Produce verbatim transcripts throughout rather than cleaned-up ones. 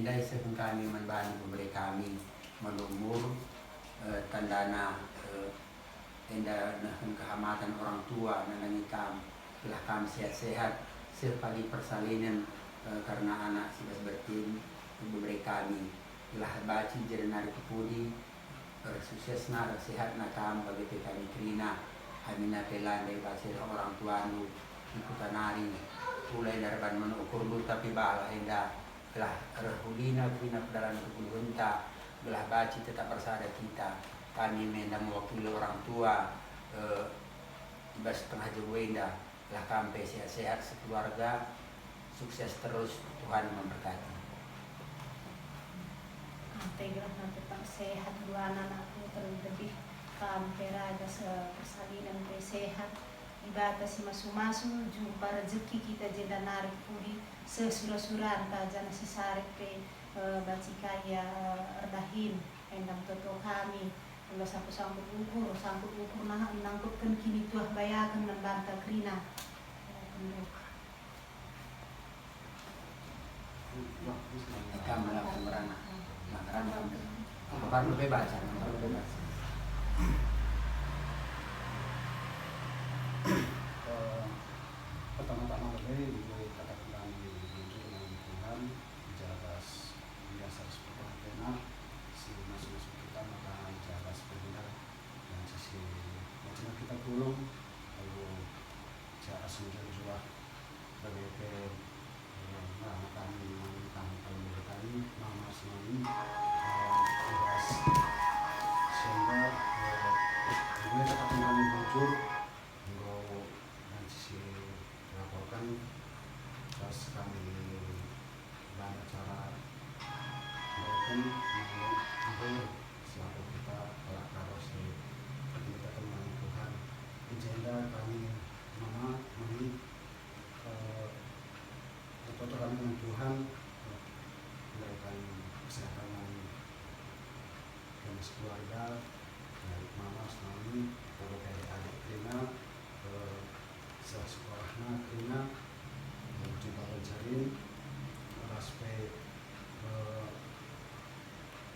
Ndai seh kami man bandu pebere kami, malumur, eh, tandana, eh, enda nehen kehamaten orang tua nandangi kam, gelah kam sehat-sehat, seh pagi persalinen, eh, kerna anak si bas bertin pebere kami, gelah banci jenari kepudi, ersuksesna, ersehatna kam bage pe kami kerina. Aminna pe la ndai banci reh orang tuandu i kuta nari. Ula enda erban man ukurndu, tapi balah enda gelah reh ulina kerina perdalan kegeluhenta, gelah banci tetap ersada kita. Kami me enda mewakili orang tua, eh, i bas tengah jabu enda. Lah kam pe sehat-sehat sekeluarga, sukses terus, Tuhan memberkati. Ate gelah tetap sehat dua anakku, terlebih kam pe raja se-, persalinen pe sehat. Dibata si masu-masu, jumpa rejeki kita jenda nari pudi seh sura-suranta, janah si sarik pe, eh, banci kai, eh, erdahin. Endang toto kami, enggo sangkut-sangkut ukur, sangkut ukur nah nangkupken kinituah bayaken man banta kerina. Bayaken doh. Ikam melakukan merana. Nah, merana. Baru lebih baca, baru lebih baca. Eh, pertama-tama kami, kata kami, jujur dengan Tuhan, jaga biasa seperti antena, si masuk-masuk kita maka jaga sebentar, dan sisi macam kita pulung, lalu cara sendiri juga, bagi ke, eh, nah, kami, kami, kami, kami, mama, senang, eh, tugas, sehingga, eh, gue katakan kami jujur, enggo banci si laporken, terus kami bana cara ndoken, nge-, nge-, selaku kita kalak karo si kita teman Tuhan. I jenda kami mama, mami, eh, Toto kami dengan Tuhan, eh, memberikan kesehatan dan dengan sekeluarga, baik mama, suami, pokoknya adik-adik kerina, eh, seh sekolahna kerina, eh, juga pencarian, ras pe, eh,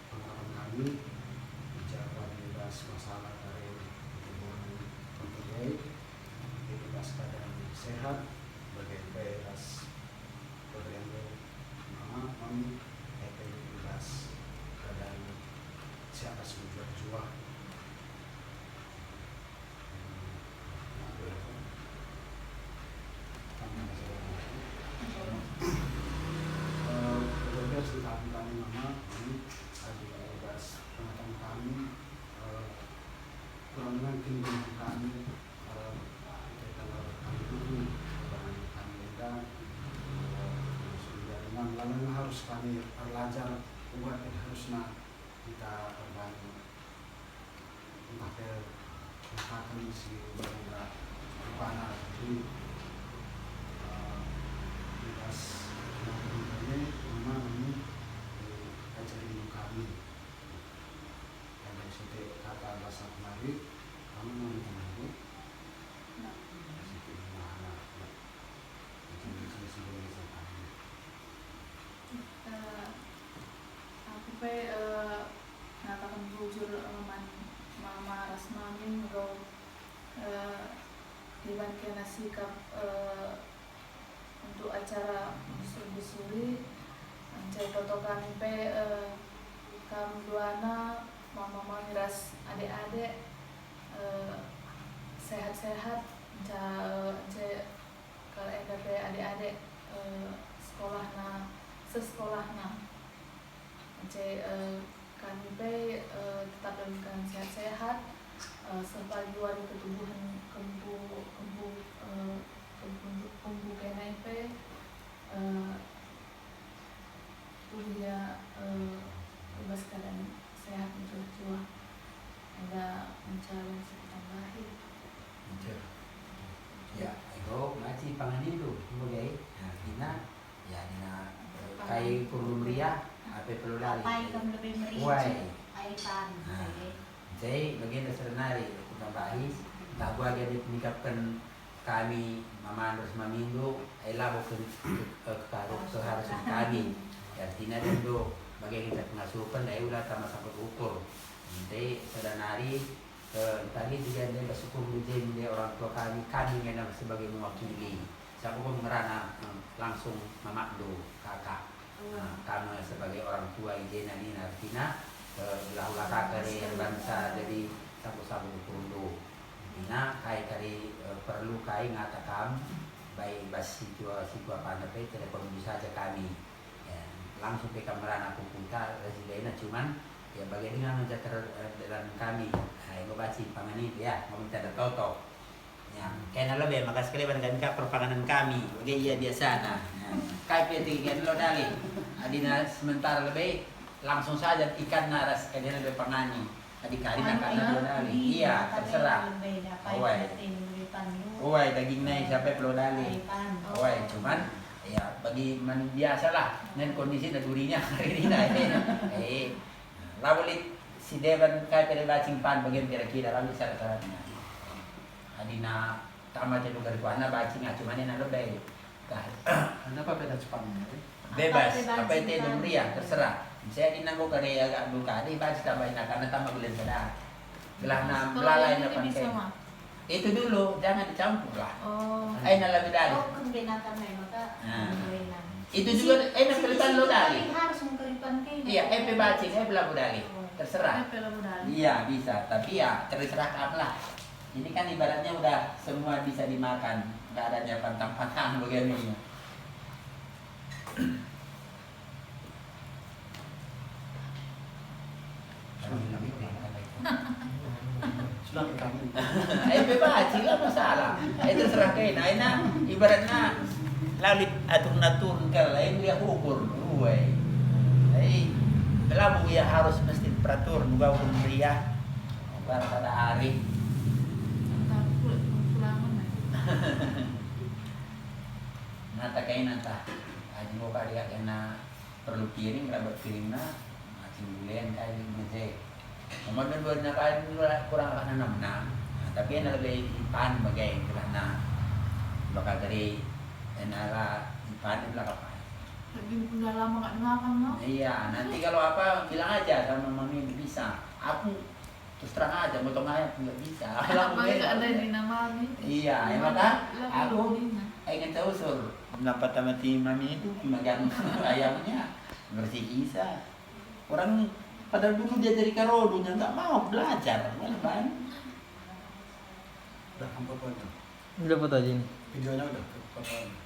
pengharapan kami, i ja kami ras masalah kari pertumbuhan penting, i bas keadaan sehat, bage pe ras peberian mama, mami, i bas keadaan sehat, juah-juah. Kurang mungkin dengan kami, eh, kita kalau kami dulu, kami enda, eh, sudah memang lalu harus kami belajar buat harusnya kita perbanyak. Entah ke, entah ke si benda rupana, jadi, eh, tugas teman-teman ini memang ini, eh, ajari kami. Ada siti kata bahasa kemari, kamu mau minta maaf? Siti mana? Itu, itu, itu, itu, itu, Eh, aku pe, eh, ngataken bujur, eh, man mama ras mami enggo, eh, iban kena sikap, eh, untuk acara mbusur-mbusuri, ance toto kami pe, eh, kam duana, mama, mami ras adek-adek, eh, sehat-sehat, ence, ence Kal enda pe adek-adek, eh, sekolahna, sesekolahna. Ence, eh, kami pe, eh, tetap dalam keadaan sehat-sehat, eh, seh pagi wari ketubuhen kempu, kempu, eh, kempu, kempu kena pe, eh, Kuliah, eh, bebas keadaan sehat, mejuah-juah. Enda mencari yang bisa ditambahi. Mencari. Ya, ego maci pangan itu, sebagai, nah, Dina, ya, Dina, eh, kai perlu meriah, apa perlu lali. Apai kam lebih meriah, Wai. Apai pan, Nah. Oke. Jadi, bagian dasar nari, aku tambahi, bahwa jadi penyikapkan kami, mama ras mamindu, eh, labo ke, ke, ke, keharu-, keharusen kami. Artina dendo bage kita pengasupen, ndai ula tama sangkut ukur. Ndai sada nari, eh, tadi juga ndai bas ukur je ndai orang tua kami, kami ngena sebagai mewakili. Sangkut ngerana, eh, langsung mamakdo kakak. Nah, kami sebagai orang tua i jena nina artina, eh, belah ula kakak de bansa jadi sangkut-sangkut ukur ndo. Nina kai kari, eh, perlu kai ngata kam, bai bas situa-situa pana pe telepon dulu saja kami. Ya, langsung pe kam merana ku kuta, residena cuman, ya, bage denga ngenca ter-, eh, dalan kami. Nah, enggo bacin pangan itu, ya, ngomong tanda toto. Ya, kena lebe, maka sekali ban kami ka perpanganan kami, bage ia biasana. Ya. Kai pe tinggian lo dali. Adina sementara lebe, langsung saja ikanna ras kena lebe pangani. Tadi kari Anu, makan ya, lo dali. Iya, tapi terserah. Lebih dapat Awai. Protein lebih pandu. Awai, daging nai siapa lo dali. Lebih pandu. Awai, cuman, ya, bagi man biasalah. Nen kondisi dan durinya hari ini, nah, ini. Eh, lalu lit si deban kai pede bacin pan bagian kira-kira lalu syarat-syaratnya. Adina tama jadi garuana bacin, ah, cuman ena lebe. Dah. Kenapa beda Jepang ini? Bebas, Apa apa itu bacin dulu kan? Meriah, terserah. Saya di nanggo kade agak dulu kade bacin tambahin karena tambah bulan sadar. Gelah nam Kalau belalai ini depan bisa, kain. Mah. Itu dulu, jangan dicampur lah. Oh. Aina lebih dari. Oh, kembenakan memang, Kak. Nah. Kembenakan. Itu juga, eh, nak Sisi, kelipan lo sisi dali. Kali harus mengkelipan kain. Iya, eh, pe bacin, eh, belabu dali. Oh. Terserah. Eh, belabu dali. Iya, bisa. Tapi ya, terserah kamu lah. Ini kan ibaratnya udah semua bisa dimakan. Nggak ada nyiapkan tampakan begini. Sudah kami. Eh, bebas, tidak masalah. Eh, terserah kena. Aina, ibaratna, lalu atur-atur kal, eh, dia ukur. Uai. Eh, lalu ia harus mesti peratur, juga ukur meriah. Barang pada hari. Entah, pulang, pulang mana? Nata kaina ntah. Aji boka dia kena perlu piring, raba piringna, macam bulen kai di meja. Momen dua na kai dua kurang akan enam enam. Nah, tapi ena lebih ipan bagai kerana bakal tadi ena la ipan di belakang. Tapi udah lama nggak dengar kan, no? Iya, nanti kalau apa bilang aja sama mami bisa. Aku terus terang aja, motong ayam nggak bisa. Aku Mami beda. Ada di nama mami. Iya, emang kan? Aku ingin tahu sur. Kenapa tamat mami itu megang ayamnya bersih bisa? Orang pada dulu dia jadi karodunya nggak mau belajar, mana ban? Udah, kamu foto aja. Udah foto aja ini. Videonya udah, foto aja.